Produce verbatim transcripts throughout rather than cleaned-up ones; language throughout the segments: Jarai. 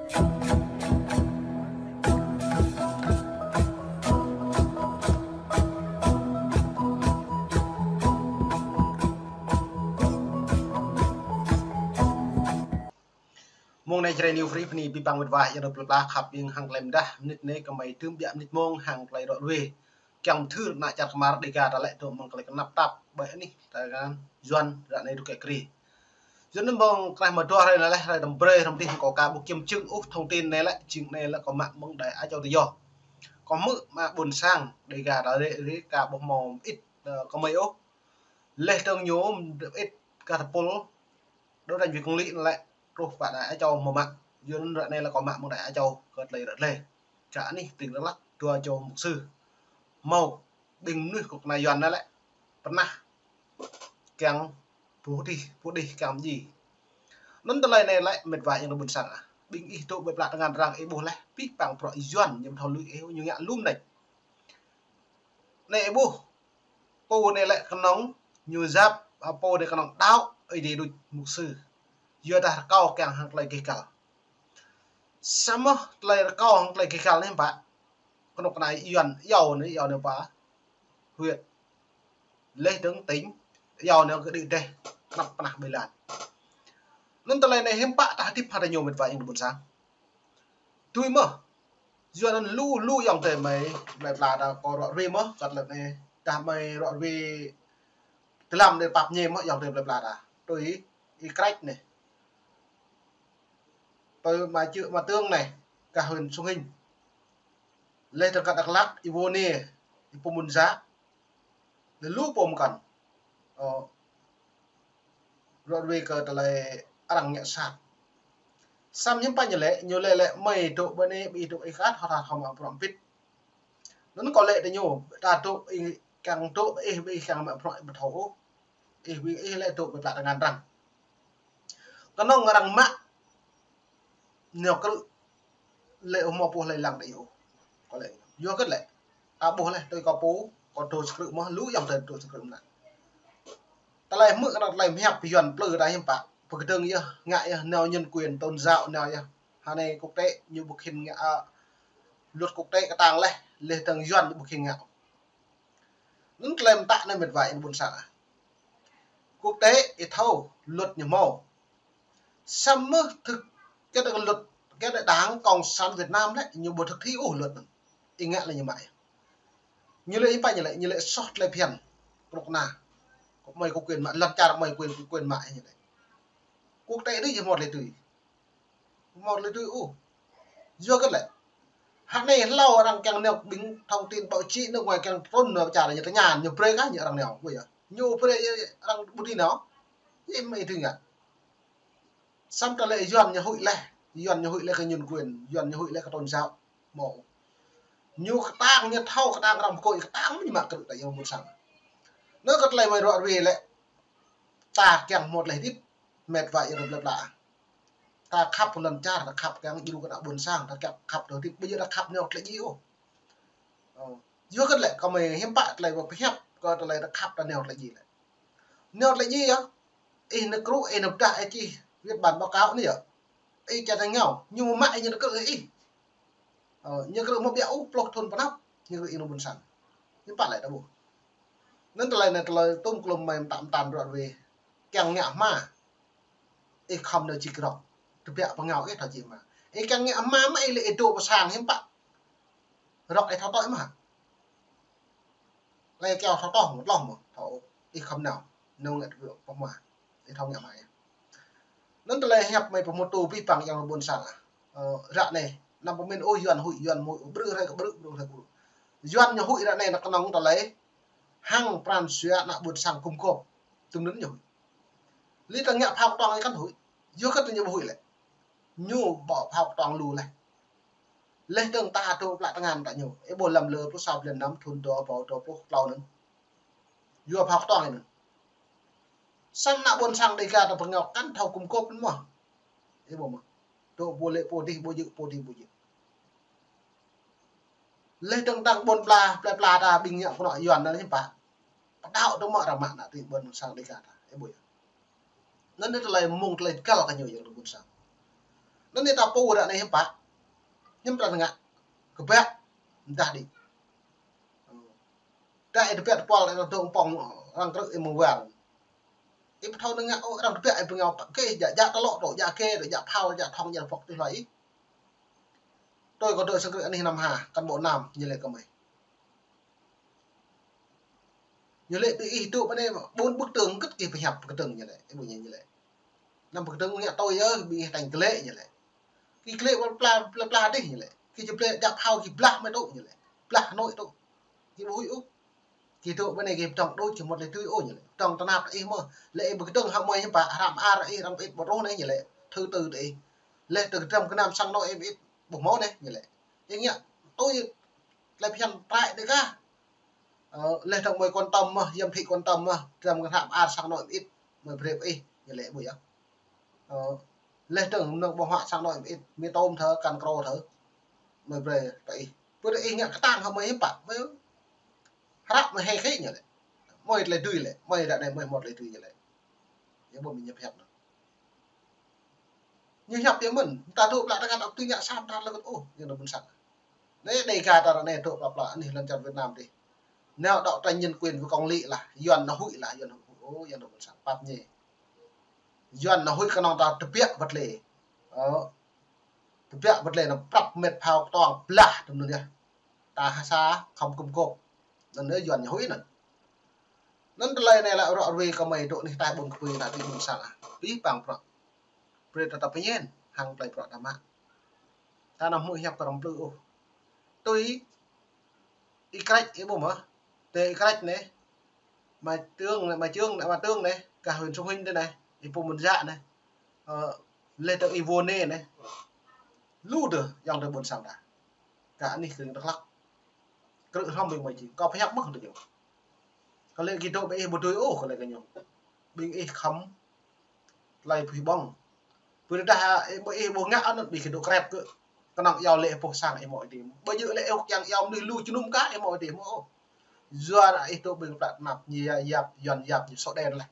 Mông anai Jrai New Free bơni abih bang mĕt wa ayŏng adơi plơi pla khăp ƀing hăng tơlơi mơdah, mơnit anai kơmơi tơm biă mơnit mông hăng tơlơi ră ruai. Kiăng mơthưr ană čar kơmar Dega ta lĕ dŏ mơ̆ng tơlơi kơnăp tap ƀơi anih tơngan Yuan ră anai dŏ kĕ kri. Yuan anŭn mơ̆ng krah mơdua hrơi anai lĕ hrơi tơm brơi hrŏm dih kâo ka ƀu kiăng čưng ôh thông tin anai lĕ, jing anai lĕ kâo mă mơ̆ng đài Á Châu Tự Do. Kâo hmư̆ mă ƀôn sang Dega ta rĕ rĕ ka ƀuh hmâo mơit, ơ, kơmơi ôh. Leh dơ̆ng ñu mơit ka tơpul đấu tranh vì công lý anŭn lĕ truh pơ đài Á Châu hmâo mă. Yuan anŭn ră anai lĕ kâo mă mơ̆ng đài Á Châu kơ tơlơi ră leh. Čă anih tring rơlăk dua čô mục sư. Hmâo ƀing mơnuih kơ kơna Yuan anai lĕ pơnah kiăng pơdih, pơdih kiăng mơji. Anŭn tơlơi anai lĕ mĕt wa ayŏng adơi ƀôn sang ah. Ƀing ih dŏ ƀơi pla tơngan arăng ih ƀuh leh, abih bang prŏ Yuan ñu ƀu thâo lui ih, ñu ngă lum đĕč. Anai ih ƀuh, pô anai lĕ kơnơ̆ng ñu yap, a, pô anai kơnơ̆ng đaŏ, ih dih đuč mục sư. Yua dah rơkâo kiăng hăng tơlơi gêh găl. Samơ̆ tơlơi rơkâo hăng tơlơi gêh găl anai ƀă. Kơnuk kơna Yuan, iâu anai, iâu anai pơ huyện. Leh dơ̆ng tỉnh, iâu anai kơ đĭ đeh, kơnăp pơnah ƀơi lan. Anŭn tơlơi anai hiư̆m pă ta hơdip hăng ta ñu mĕt wa ayŏng adơi ƀôn sang. Tui mơ̆. Yuan anŭn lu, lu ayŏng adơi mơi, mơi pla ta kơ ră ruai mơ̆, kơ tơlơi anai. Dah mơi ră ruai tơlăm đơi pap ñe mơ̆ ayŏng adơi mơi pla ta. Tui ih Krăč anai. Tui mă čư̆ mă tơ̆ng anai, kơ huyện Sông Hinh. Leh dơ̆ng kơ Dak Lak, ih Vô Nia, ih Pơmŭn Za. Leh lu pô mơkăn. Ơ, ră ruai kơ tơlơi arăng ngă sat. Samơ̆ hiư̆m pă ñu lĕ, ñu lĕ lĕ mơi dŏ ƀơi anai, ƀing ih dŏ ih kơ ăt hơt hơt hơt mă prŏ pit. Anŭn kâo lĕ tơ ñu, ta dŏ ih kiăng dŏ ih, ƀing ih kiăng mă prŏ ih ƀu thâo ôh. Ih ƀing ih lĕ dŏ ƀơi pla tơngan arăng. Kơnơ̆ng arăng mă nao krư̆ lĕ ƀu hmâo pô hlơi lăng đĭ ôh. Kâo lĕ, yua hơget lĕ. Ta ƀuh leh, tui kâo pô, kâo dŏ sơkrư̆ mơ̆, lu ayŏng adơi dŏ sơkrư̆ mơnă. Tơlơi hmư̆ kơ tơlơi mơhiăp Yuan plư ta hiư̆m pă. Pơkơdơ̆ng yơh, ngă yơh, nao nhân quyền tôn giáo nao yơh. Hơnai quốc tế ñu ƀu khĭn ngă, a, luật quốc tế kơtang leh, leh dơ̆ng Yuan ñu ƀu khĭn ngă. Anŭn tơlơi mơtă anai mĕt wa ayŏng adơi ƀôn sang ah. Quốc tế ih thâo luật ñu hmâo. Samơ̆ thực, cái đó luật, cái đó Đảng Cộng sản Việt Nam lĕ, ñu ƀu thực thi ôh luật anŭn. Ih ngă lĕ ñu mă. Ñu lĕ ih pă ñu lĕ, ñu lĕ soh tơlơi phiăn. Kơnuk kơna. Kơ mơi kơ quyền mă, lŏn čar mơi quyền, quyền mă ñu lĕ. Quốc tế đĭ ñu hmâo tơlơi tui. Hmâo tơlơi tui ôh. Yua hơget lĕ. Hơnai hlâo arăng kiăng nao ƀing thông tin báo chí nước ngoài kiăng trŭn nao pơ čar ñu tơña, ñu brơi kah ñu arăng nao, ƀu yơh. Ñu brơi arăng ƀu dưi nao. Yơh mơi tui ngă. Samơ̆ tơlơi Yuan ñu huĭ leh, Yuan ñu huĭ leh kơ nhân quyền, Yuan ñu huĭ leh kơ tôn giáo. Hmâo. Ñu kơtang, ñu thâo kơtang arăng pơkŏ, kơtang mơ̆ ñu mă krư̆ ta ayŏng ƀôn sang. Anŭn kơ tơlơi mơi ră ruai lĕ. Ta kiăng hmâo tơlơi hơdip, mĕt wa ayŏng adơi plơi pla. Ta khăp lŏn čar, ta khăp kiăng djru kơ ană ƀôn sang, ta kiăng khăp tơlơi hơdip, ƀu djơ̆ ta khăp nao tơlơi djai ôh. Ơ, yua hơget lĕ, kơ mơi hiư̆m pă tơlơi ƀu pơhiăp, kơ tơlơi ta khăp ta nao tơlơi djai lĕ. Nao tơlơi djai yơh. Ih nao krư̆, ih nao pơdah, ih čih viết bản báo cáo anai yơh. Ih čang ta ngao, ñu mă ih ñu nao krư̆ ih. Ơ, ñu krư̆ mơ̆ biă ôh, pluh thŭn pơ anăp, ñu krư̆ ih nao ƀôn sang. Hiư̆m pă lĕ ta ƀuh. Anŭn tơlơi anai tơlơi tŭm klum mơi mơtă mơtăn ră ruai. Kiăng ngă hma. Ih khŏm nao čih kơ rŏk. Tơbiă pơngao ih thâo čih hma. Ih kiăng ngă hma mơ̆ ih lĕ ih dŏ pơ sang hiư̆m pă. Rŏk ih thâo tŏ mơ̆. Lĕ kiao thâo tŏ mơ̆, tloh mơ̆. Thâo ih khŏm nao. Nao ngă tơbiă pơ hma. Ih thâo ngă hma ih. Anŭn tơlơi hiăp mơi pơhmutu abih bang ayŏng adơi ƀôn sang ah. Ơ, ră anai, anăm pơmĭn ôh Yuan huĭ, Yuan huĭ, brư̆ hrơi kơ brư̆, brư̆ hrơi kơ brư̆. Yuan ñu huĭ ră anai anŭn kơnơ̆ng tơlơi hăng pran jua ană ƀôn sang gum gôp. Tơm anŭn ñu huĭ. Lĕ ta ngă phao kơtuang ñu kăn huĭ. Yua hơget ñu ƀu huĭ lĕ. Ñu ƀu phao kơtuang lu leh. Leh dơ̆ng ta dŏ pla tơngan ta ñu. Ih ƀuh lăm lơ pluh sa blan năm thŭn dua rơbâo dua pluh klâo anŭn. Yua phao kơtuang anŭn. Samơ̆ ană ƀôn sang Dega ta pơngao kăn thâo gum gôp anŭn mơ̆. Ih ƀuh mơ̆. Dŏ ƀu lĕ pô dih ƀu djơ̆, pô dih ƀu djơ̆. Leh dơ̆ng tăng ƀôn pla, plơi pla ta ƀing ngă kơnuk Yuan anŭn hiư̆m pă. Pơđaŏ dơ̆ng mơ̆ arăng mă ană tring ƀôn sang Dega ta. Ih ƀuh yơh. Anŭn anai tơlơi mơ̆ng tơlơi găl kơ ñu ayŏng adơi ƀôn sang. Anŭn anai ta pô ră anai hiư̆m pă. Hiư̆m pă ngă. Kơƀah. Mdah đĭ. Dah ih tơbiă tơpul ih dŏ pŏng arăng krư̆ ih mơ̆ng war. Ih ƀu thâo ngă ôh, arăng tơbiă ih ƀu ngă pă kơ ih, djă, djă tơlŏ tŏ, djă kê tŏ, djă phao, djă thŏng, djă pŏk tui hloi ih. Tui kâo dŏ sang krư̆ anih năm ha, cán bộ nam, ñu lĕ kơ mơi. Ñu lĕ ƀing ih dŏ ƀơi anai, ƀôn bức tường kơ̆t kih pơhiăp bức tường ñu lĕ, ih ƀuh ñu lĕ. Năm bức tường ngă tui yơh, ƀing ih tañ klĕ ñu lĕ. Kih klĕ pla, pla, pla dih ñu lĕ. Kih či klĕ djă phao kih blah mơi tŏ ñu lĕ. Blah Hà Nội tŏ. Kih ƀu huĭ ôh. Kih dŏ ƀơi anai kih pơdŏng đôč či mŭt lĕ tui ôh ñu lĕ. Pơdŏng tơnap ih mơ̆. Lĕ ih bơ kơdơ̆ng hă mơi hiư̆m pă hrăm ar ih răm ĭt ƀu rôh anai ñu lĕ. Thư từ đih. Lĕ tơ kơdrăm kơnam sang anŏ ih ƀu ĭt ƀuh mơ̆ anai ñu lĕ. Ih ngă tui tơlơi phiăn trại đih kah. Ơ, lĕ dơ̆ng mơi quan tâm mơ̆, yăm thị quan tâm mơ̆, kơdrăm kơnam ar sang anŏ ih ƀu ĭt, mơi brơi ih, ñu lĕ ƀuh yơh. Ơ, lĕ dơ̆ng mơnơ̆ng ƀơ̆ng huă sang anŏ ih ƀu ĭt, mì tôm thơ, kan krô thơ. Mơi brơi tơ ih. Pơ tơ ih ngă kơtang hă mơi hiư̆m pă, mơi hrăp mơi hê khĭ ñu lĕ. Mơi tơlơi dưi lĕ, mơi ră anai mơi mŭt tơlơi dưi ñu lĕ. Yơh ƀuh mơi ñu pơhiăp anŭn. Ñu hiăp yơh mơ̆n, ta dŏ plă tơngan ăp tui ngă sa mơta lơ̆k ôh, yơh anŭn ƀôn sang. Anai Dêga ta ră anai dŏ plă plă anih lŏn čar Việt Nam dih. Nao đŏk ta nhân quyền với công lý lah, Yuan nao huĭ lah, Yuan nao huĭ. Ôh, yơh anŭn ƀôn sang, pap ñe. Yuan nao huĭ kơnơ̆ng ta tơbiă wơ̆t lĕ. Ơ, tơbiă wơ̆t lĕ nao prăp mĕt phao kơtuang blah tơm anŭn yơh. Ta ha sa khŏm gum gôp. Anŭn yơh Yuan nao huĭ anŭn. Anŭn tơlơi anai lĕ rŏ ruai kơ mơi dŏ anih ataih ƀôn kơpui ta tui ƀôn sang ah. Abih bang bruă. Brơi ta tơpơñen hăng tơlơi bruă ta mă. Ta anăm hmư̆ hiăp kơ arăng plư ôh. Tui Y Krĕč ih ƀuh mơ̆. Tơ Y Krĕč anai. Ama Trương anai, Ama Trương anai, Ama Trương anai. Gah huyện Sông Hinh tơ anai. Y Pum Môn Dă anai. Ơ, lĕ tơ Y Vô Nê anai. Lu tơ, ayŏng adơi ƀôn sang ta. Gah anih kơring Dak Lak. Krư̆ hrŏm ƀing mơi či. Kâo pơhiăp mơ̆n tơ ñu. Kơ lĕ kih dŏ ƀơi ih ƀu dưi ôh, kơ lĕ kơ ñu. Ƀing ih khŏm tơlơi pơhiăp ƀơ̆ng. Pơdah ih ƀu, ih ƀu ngă anŭn ƀing kih dŏ krep kơ. Kơnơ̆ng iâu lĕ ih pŏk sang ih mơ̆ ih dih. Ƀu djơ̆ lĕ ih kiăng iâu mơnuih lu jơnum kah ih mơ̆ ih dih mơ̆ ôh. Yua anŭn ih dŏ ƀing plă tơnap ñu yap, Yuan yap ñu sŏ đen laih.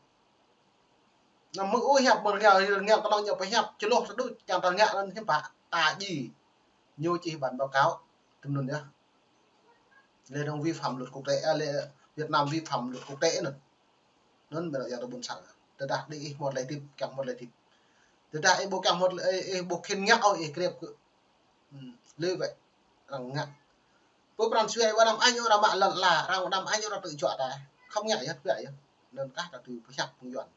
Anăm hmư̆ ôh hiăp mơ̆ng rơngiao, rơngiao kơnơ̆ng ñu pơhiăp, čơlŏh tơđuč, čang ta ngă anŭn hiư̆m pă, ta djai. Ñu či ih bản báo cáo, tơm anŭn yơh. Lĕ dơ̆ng vi phạm luật quốc tế, à, lĕ Việt Nam vi phạm luật quốc tế anŭn. Anŭn mơ̆ ayŏng adơi ƀôn sang. Tơdah đĭ ih mŭt tơlơi hơdip, kiăng mŭt tơlơi hơdip. Tơdah ih ƀu kiăng mŭt, ih, ih ƀu khĭn ngă ôh, ih krep kơ. Hmm, lĕ wơ̆t, arăng ngă. Pơ Prăng Suai, ƀơi Nam Anh, arăng mă lŏn ala, arăng Nam Anh, arăng tơjuă ta. Khŏm ngă yơh, tơbiă yơh. Anŭn kah ta tui pơhiăp phung Yuan.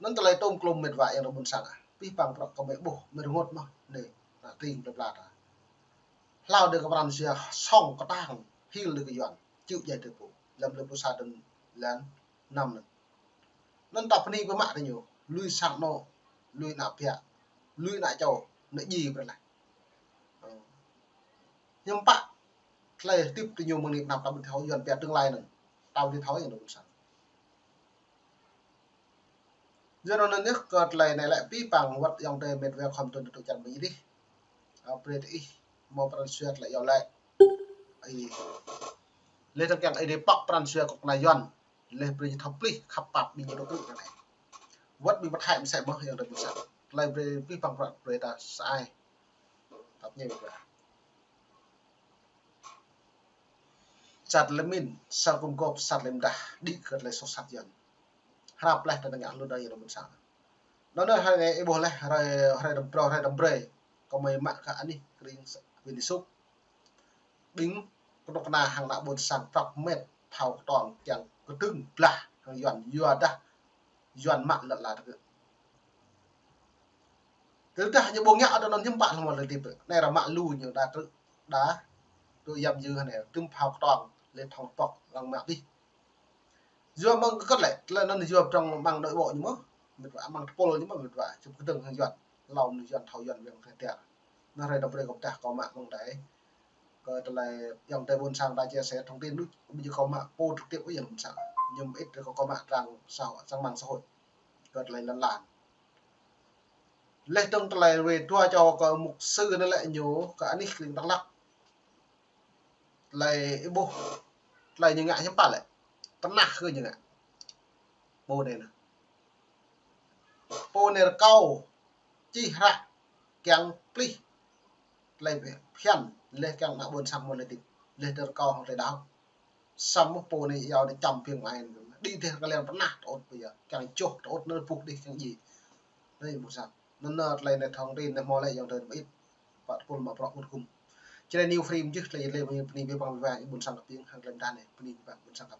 Anŭn tơlơi tôm klôm mĕt wa ayŏng adơi ƀôn sang ah. Abih bang bruă kơ mơi ƀuh, mơi rơngot mơ̆n. Anai, ta tring plơi pla ta. Hlâo đơi kơ Prăng Suai song kơtang, hil đơi kơ Yuan. Čư̆ djai tơ pô. Lăm lơ pô sa dơ̆n lan năm anŭn. Anŭn ta bơni pơmă tơ ñu. Lui sang anŏ, lui ană ƀă, lui ană čô, ană djai brơi laih. Ơ. Hiư̆m pă tơlơi hơdip tơ ñu mơ̆ng anai pơ anăp ta ƀu thâo, Yuan pia tương lai anŭn. Ta ƀu thâo ayŏng adơi ƀôn sang. Yua anŭn yơh kơ tơlơi anai lĕ abih bang wơ̆t ayŏng adơi mĕt wa khŏm tơ̆n tơ̆ čar ƀing ih dih. Ơ, brơi tơ ih hmâo Prăng Suai tơlơi iâu laĭ. Ih. Lĕ tơ̆ng kiăng ih dih pŏk Prăng Suai kơ kơnuk kơna Yuan. Lĕ brơi ñu thâo plih khăp pap ƀing ñu dŏ krư̆ anai. Wơ̆t ƀing pơthai mơsĕ mơ̆ ayŏng adơi ƀôn sang. Tơlơi brơi abih bang bruă brơi ta sa ai. Tap ñe ƀing ta. Sat lĕ min, sat gum gôp, sat lĕ mơdah, đĭ kơ tơlơi soh sat Yuan. Hrăp laih ta ngă lu đơi ayŏng adơi ƀôn sang. Anŭn anai hrơi anai ih ƀuh laih, hrơi, hrơi đăm brơi, hrơi đăm brơi. Kơ mơi mă kơ anih kơring s-, Vin Suk. Ƀing kơnuk kơna hăng ană ƀôn sang prăp mĕt phao kơtuang kiăng kơdơ̆ng blah hăng Yuan, yua dah Yuan mă lŏn ala tơgơ̆. Tơdah ñu ƀu ngă ôh anŭn hiư̆m pă hlŏng mơ̆ lĕ hơdip. Anai arăng mă lu ñu đa krư̆, đa tŭ yap yư hơnai, tŭm phao kơtuang, lĕ thŏng pŏk, arăng mă abih. Yua mơ̆ng kơkơ̆t lĕ, tơlơi anŭn yua pơdrŏng mơ̆ng nội bộ ñu mơ̆, mĕt wa, mơ̆ng tơpul ñu mơ̆, mĕt wa, čŭp kơdơ̆ng hăng Yuan, hlâo mơnuih Yuan thâo Yuan weng tơ̆ tiar. Anŭn hrơi đăm brơi kâo pơdah kâo mă mơ̆ng đai. Kơ tơlơi ayŏng adơi ƀôn sang đa chia sẻ thông tin đôč, ƀu djơ̆ kâo mă pô trực tiếp ôh ayŏng ƀôn sang. Ñu mơit rơi kâo, kâo mă trang xã hội, trang mạng xã hội. Kơ tơlơi lŏn lan. Lĕ dơ̆ng tơlơi wai dua čô kơ mục sư anai lĕ ñu, kơ anih kơring Dak Lak. Tơlơi ih ƀuh, tơlơi ñu ngă hiư̆m pă lĕ. Tơnah kơ ñu ngă. Pô anai anai. Pô anai rơkâo, čih hră. Kiăng plih tơlơi phiăn, laih kiăng ană ƀôn sang mơ̆n laih dĭp, laih tơlơi rơkâo hăng tơlơi đaŏ. Samơ̆ pô anai yua anai čăm phiăn mai. Đĭ dêh kơ lĕ pơnah tơŭt ƀu yơh. Kiăng čoh tơŭt anŭn ƀuh đĭ kiăng djai. Anai ƀôn sang. Anŭn tơlơi anai thŏng tin anai hmâo lĕ yŏng tơlơi ƀu ĭt. Pă tơpul mă prŏk ƀut gum. Čơđai New Free mơ̆n čih tơlơi lĕ bơni bơni bơni bơni ƀôn sang kơ ƀing hăng tơlơi mơdah anai. Bơni bơni ƀôn sang kơ